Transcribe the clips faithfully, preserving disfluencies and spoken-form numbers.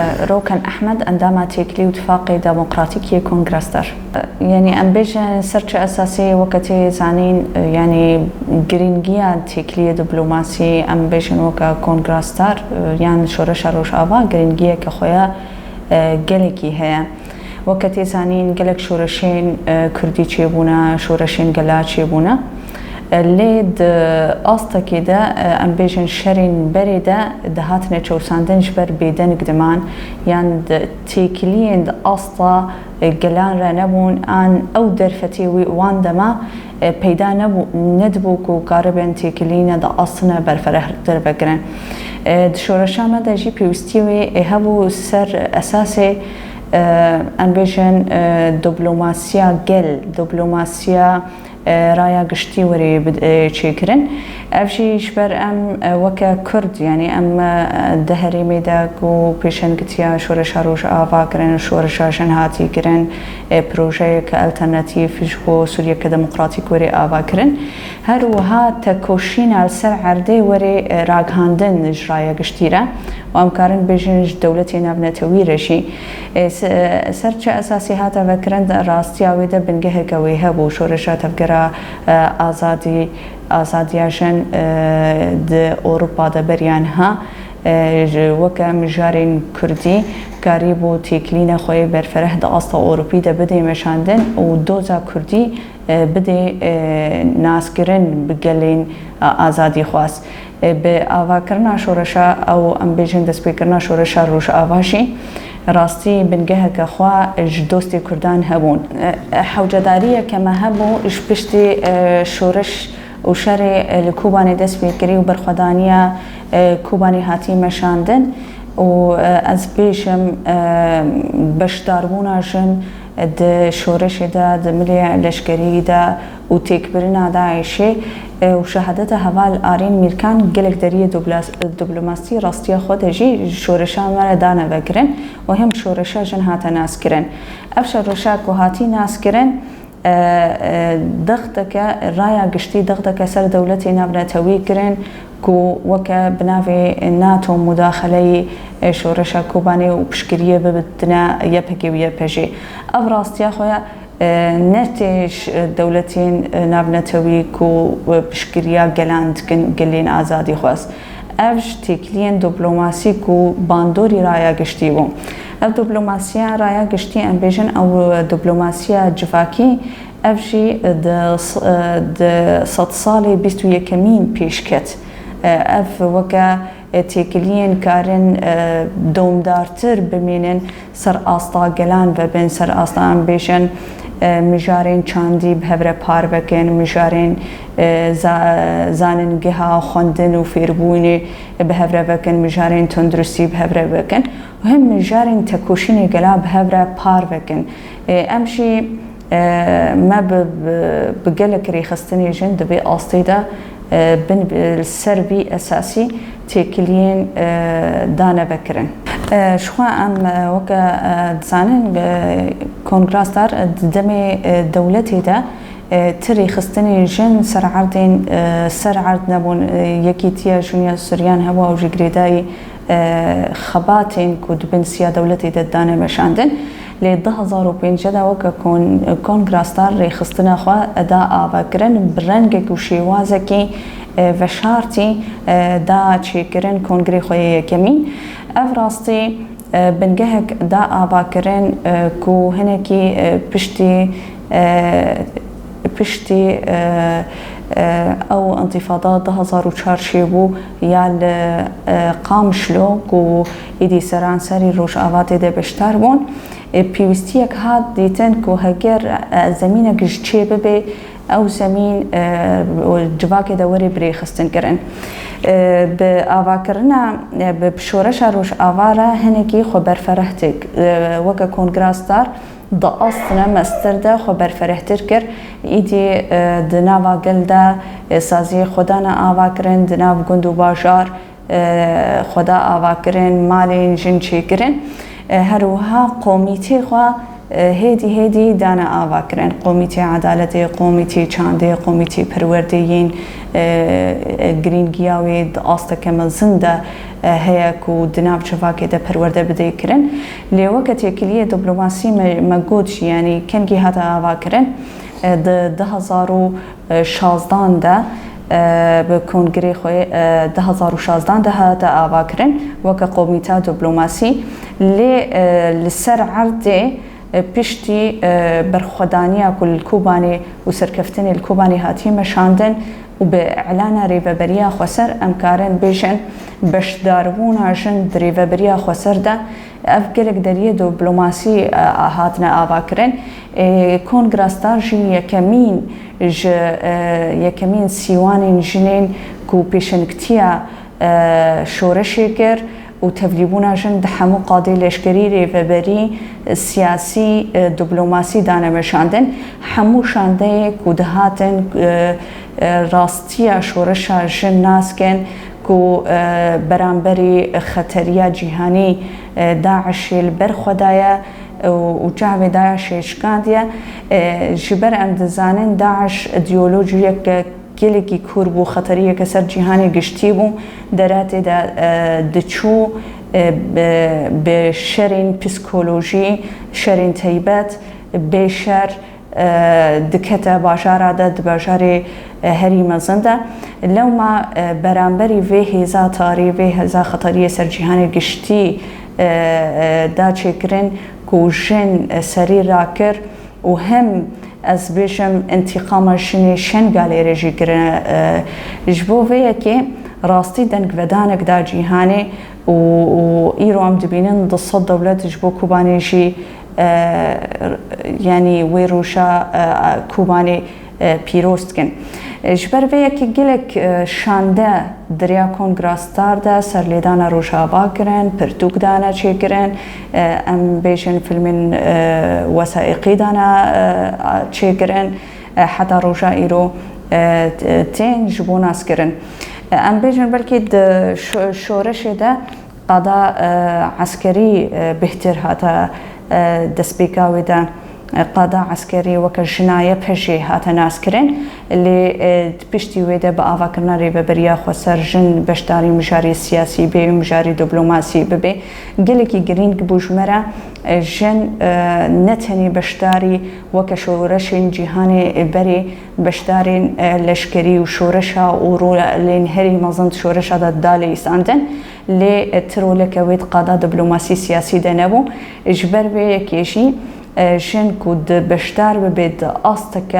Roken Ehmed, endama têkilî û Tifaqê Demokratîk yê Kongrastar. Yanî em bêjin ser çi esasê weke tê zanîn, yanî girîngiya têkiliyê diplomasî, em bêjin weke Kongrastar, yan Şoreşa Rojava girîngiyeke xwe ya, e, gelekî heye. Weke tê zanîn gelek şoreşên, e, kurdî çêbûne, şoreşên gela çêbûne. E, lê di astekê de, e, em bêjin şerên berê de dihatine çewsandin ji ber bêdeng diman, yan di têkiliyên di asta, e, gelan re nebûn, an ew derfetê wî wan dema, e, peyda nebû, nedibû ku karibin têkilîne di astine berferehtir vekirin. E, di şoreşa me de jî pêwîstiyê wê, e, hebû ser esasê, e, em bêjin, e, diplomasiya gel, diplomasiya, e, raya giştî were bid-, e, çêkirin. Ev jî ji ber em, e, weke Kurd, yanî em, e, di herêmê de ku pêşengitiya Şoreşa Rojava kirin, Şoreşa Jin hatî kirin, e, projeyeke alternatîf ji bo Sûriyeke Demokratîk were ava kirin. Her wiha tekoşîna li ser erdê were, e, ragihandin ji raya giştî re û em karin bêjin ji dewletê navnetewî re jî. E, se-, ser çi esasî hate vekirin, di rastiya wê de bingeheke wê hebû. Şoreşa Tevgera, e, Azadî, Azadiya Jin, e, di Ewropa de beriya niha, e, ji, weke mijarên Kurdî karîbû têkilîna xwe yê berfereh di asta Ewropî de bidê meşandin û doza Kurdî, e, bidê, e, naskirin bi gelên, e, azadîxwaz. E, bi avakirina şoreşa ew, em bêjin destpêkirina şoreşa Rojava jî rastî bingeheke xwe ji dostê Kurdan hebûn. E, e, hewcedariyeke me hebû ji piştî, e, şoreş û şerê, e, li Kobanê dest pê kirî û berxwedaniya, e, Kobanê hatî meşandin û, e, ez bêjim, e, beşdarbûna jin di şoreşê de, di milê leşkerî de û têkbirina DAIŞê, e, û şehadeta heval Arîn Mîrkan gelek deriyê diblas-, diplomasî rastiya xwe de jî ji şoreşa me re dane vekirin û hem şoreşa jin hate naskirin. Ev şoreşa ku hatî naskirin, e, e, dexteke raya giştî, dexteke ser dewletê navnetewî kirin ku weke bi navê NATO mudaxeleyî, e, şoreşa Kobanê û piştgiriyê bibitine Y P G û Y P G. Ev rastiya xwe ya, e, ne tê ji dewletên, e, navnetewî ku, e, piştgiriya gelan dikin, gelên azadîxwaz. Ev ji têkiliyên diplomasî ku bandorî raya giştî bû. Ev diplomasiya raya giştî, em bêjin, ew diplomasiya civakî, ev jî di s-, di sedsalê bîst û yekemîn pêş ket. Ev weke têkiliyên karin domdartir bimînin, ser asta gelan vebin, ser asta, em bêjin, mijarên çandî bi hev re par vekin, mijarên, e, za-, zanîngeha xwendin û fêrbûnê bi hev re vekin, mijarên tunduristî bi hev re vekin û hem mijarên tekoşînê gela bi hev re par vekin. E, em jî, e, me bi, bi, bi gelek rêxistinê jin di vê astê de, e, bin, li ser vî esasî têkiliyên, e, dane vekirin. E, ji xwe em, e, weke, e, dizanin, e, Kongrastar, e, di demê, e, dewletê de, e, ti rêxistinê jin ser erdên, e, ser erd nebûn. E, Yekîtiya Jin ya Suryan hebû, ew jî girêdayî, e, xebatên ku di bin siya dewletê de dane meşandin. Lê du hezar û pênc de weke kon-, Kongrastar rêxistina xwe da avakirin, bi rengek û şêwazekî, e, veşartî, e, da çêkirin kongrê xwe yê yekemîn. Ev rastî, e, bingehek da avakirin, e, ku hinekî, e, piştî, e, piştî, e, e, ew întîfada du hezar û çar çêbû ya li, e, Qamişlo, ku êdî seranserî Rojava tê de beşdar bûn. E, pêwîstiyek hat dîtin ku heger, e, zemînek ji çê bibe, ew zemîn, e, civakê de were birêxistin kirin. E, bi avakirina, e, bi şoreşa Rojava re hinekî xwe berfereh dik, e, weke Kongrastar di astine mestir de xwe berferehtir kir. Îdî, e, di nava gel de, e, saziyê xwedana ava kirin, di nav gund û bajar, e, xweda ava kirin, malên jin çêkirin. E, her wiha komîtê xwe, Hêdî hêdî dane avakirin. Komîtê Edaletê, Komîtê Çandê, Komîtê Perwerdeyîn, e, e, girîngiya wê di asteke mezin de, e, heye ku di nav civakê de perwerde bidê kirin. Lê weke têkiliyê diplomasî me, me got jî, yanî kengî hate avakirin, e, di du hezar û şazdan de, e, bi kongrê xwe, e, du hezar û şazdan de hate avakirin weke komîta diplomasî. Lê, e, li ser erdê, e, piştî, e, berxwedaniya ku li Kobanê û serkeftinê li Kobanê hatiye meşandin û bi îlana Rêveberiya Xweser, em karin bêjin beşdarbûna jin di Rêveberiya Xweser de, ev gelek deriyê diplomasî, e, hatine avakirin. Ê, Kongra Star jî yekemîn ji, e, yekemîn sîwanên jinên ku pêşengtiya, e, şoreşê kir û tevlîbûna jin di hemû qadê leşkerî, rêveberî, siyasî, e, diplomasî dane meşandin. Hemû şandeyê ku dihatin, e, e, rastiya şoreşa jin nas kin ku, e, beramberî xeteriya cîhanî, e, DAIŞê li ber xwe daye û, û çavê DAIŞê şikandiye. E, ji ber em dizanin DAIŞ îdeolojiyeke gelekî kûr bû, xeteriyeke ser cîhanê giştî bû. Deretê de, e, diçû, e, bi, bi şerên psîkolojî, şerên teybet, bê şer, e, dikete bajara de, di bajarê, e, herî mezin de. Lewma, e, beramberî vê hêza tarî, vê hêza xeteriyê ser cîhanê giştî, e, e, da çêkirin ku jin, e, serî rakir û hem, ez bêjim, întîqama jinê Şengalê re jî kirine. E, ji bo vê yekê rastî dengvedanek da cîhanê û, û îro em dibînin du sed dewlet ji bo Kobanê jî, e, yanî wê roja, e, Kobanê, e, pîroz dikin. E, ji ber vê yekê gelek, e, şande di rêya Kongra Star de serlêdana Rojava kirin, pirtûk dane çêkirin, e, em bêjin fîlmên, e, wesaiqî dane, e, çêkirin, e, heta roja îro, e, t-, tên ji bo naskirin. E, em bêjin belkî di şo-, şoreşê de qada, e, eskerî, e, bêhtir hate, e, destpêka wê de, e, qada eskerî weke jina Y P J hate naskirin. Lê, e, di piştî wê de bi avakirina Rêveberiya Xweser jin beşdarî mijarê siyasî bê, mijarê diplomasî bibe. Gelekî girîng bû ji me re, e, jin, e, ne tenê beşdarî weke şoreşên cîhanê berê beşdarên, e, leşkerî û şoreşa û rolên herî mezin di şoreşa de da leyîsandin. Lê, e, ti roleke wê di qada diplomasî siyasî de nebû. Ji ber vê yekê jî, e, jin ku di beşdar bibe di asteke,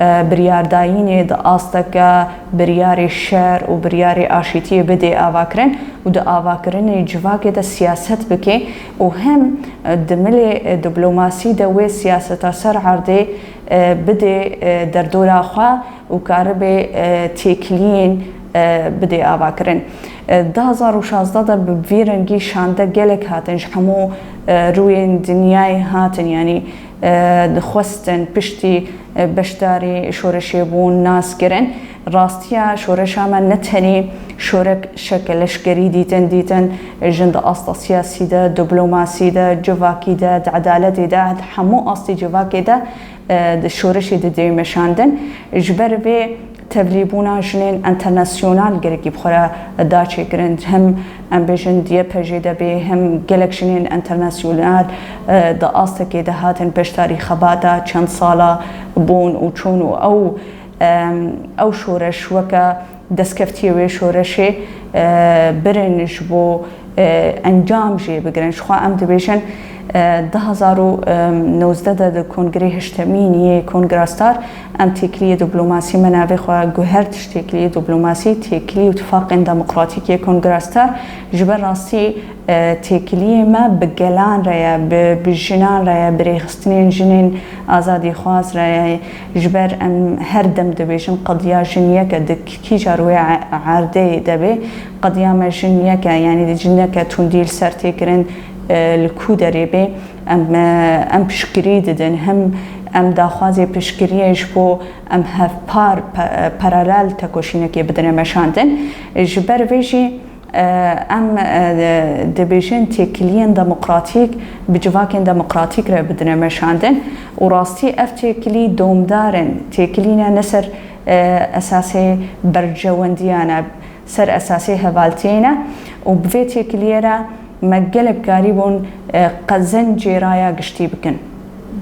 e, biryardayînê, di asteke biryarê şer û biryarê aşîtiyê bidê avakirin û di avakirinê civakê de siyaset bike û hem, e, di milê, e, diplomasî de wê siyaseta ser erdê, e, bidê, e, derdora xwe û karibe, e, têkiliyên, e, bidê avakirin. E, du hezar û şazde de bi vî rengî şande gelek hatin, ji hemû, e, rûyên dinyayê hatin, yanî, e, dixwestin piştî, e, beşdarî şoreşê bûn nas kirin. Rastiya şoreşa me ne tenê şoreşeke leşkerî dîtin, dîtin, e, jin di asta siyasî de, diplomasî de, civakî de, di edaletê de, di hemû astê civakê de, e, di şoreşê de dê meşandin. Ji ber vê tevlîbûna jinên enternasyonal gelekî bi xwe re da çêkirin. Hem em bêjin di Y P J de bê, hem gelek jinên enternasyonal, e, di astekê de hatin beşdarî xebata çend sala bûn û çûn û ew, em, ew şoreş weke destkeftiyê wê şoreşê, e, birin ji bo, e, encam jê bigirin. Jixwe em dibêjin, e, du hezar û nozde de di kongrê hiştemîn yê Kongra Star em têkiliyê diplomasî me navê xwe guhert ji têkiliyê diplomasî, têkilî û tifaqên demokratîk yê Kongra Star. Ji ber rastî, e, têkiliyê me bi gelan re ye, bi, bi jinan re ye, bi rêxistinên jinên azadîxwaz re ye. Ji ber em her dem dibêjin qediya jin yek e, di kîja rûyê erdê de bê, qediya me jin yek e, yanî jineke tundî li ser tê kirin, e, li ku derê bê, em, e, em piştgirî didin, hem em daxwazê piştgiriyê ji bo em hevpar pe-, paralel tekoşînekê bidine meşandin. Ji ber vê jî Em dibêjin têkiliyên demokratîk bi civakên demokratîk re bidine meşandin û rastî ev têkilî domdar in. Têkilî ne, ne ser esasê berjewendiyan e, ser esasê hevaltiyê ne û bi vê têkiliyê re me gelek karîbûn qezencê raya giştî bikin.